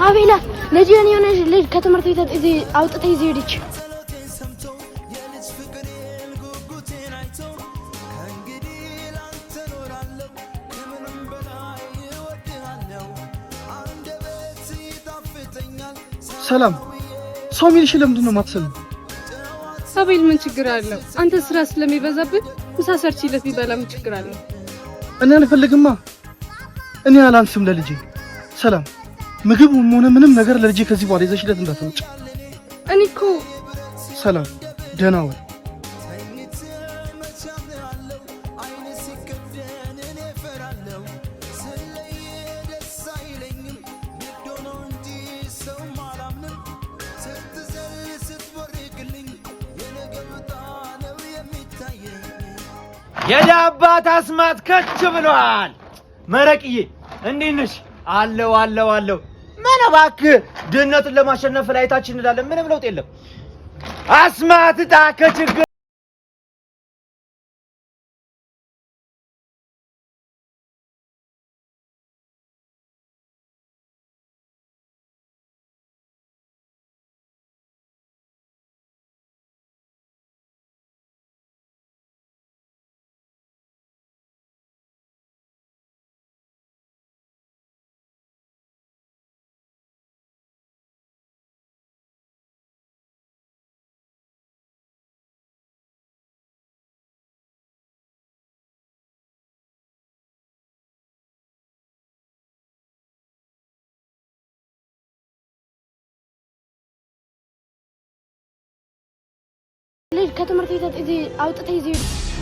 አቤላ፣ ልጅህን የሆነ ልጅ ከትምህርት ቤት አውጥታ ይዘው ሄደች። ሰላም፣ ሰው የሚልሽ ለምንድን ነው የማትሰሚው? አቤል፣ ምን ችግር አለው? አንተ ስራ ስለሚበዛብህ ምሳ ሰርቼለት ቢበላ ምን ችግር አለው? እኔ አልፈልግማ። እኔ አላንስም ለልጄ። ሰላም፣ ምግብም ሆነ ምንም ነገር ለልጄ ከዚህ በኋላ ይዘሽለት እንዳትመጪ። እኔ እኮ ሰላም፣ ደህና ዋል። የዳባት አስማት ከች ብሏል። መረቅዬ፣ እንዴት ነሽ? አለው አለው አለው። ምን እባክህ፣ ድህነትን ለማሸነፍ ላይታችን እንላለን። ምንም ለውጥ የለም። አስማት ዕጣ ከችግር ልጅ ከትምህርት ቤት አውጥታ ይዘው ሄደች።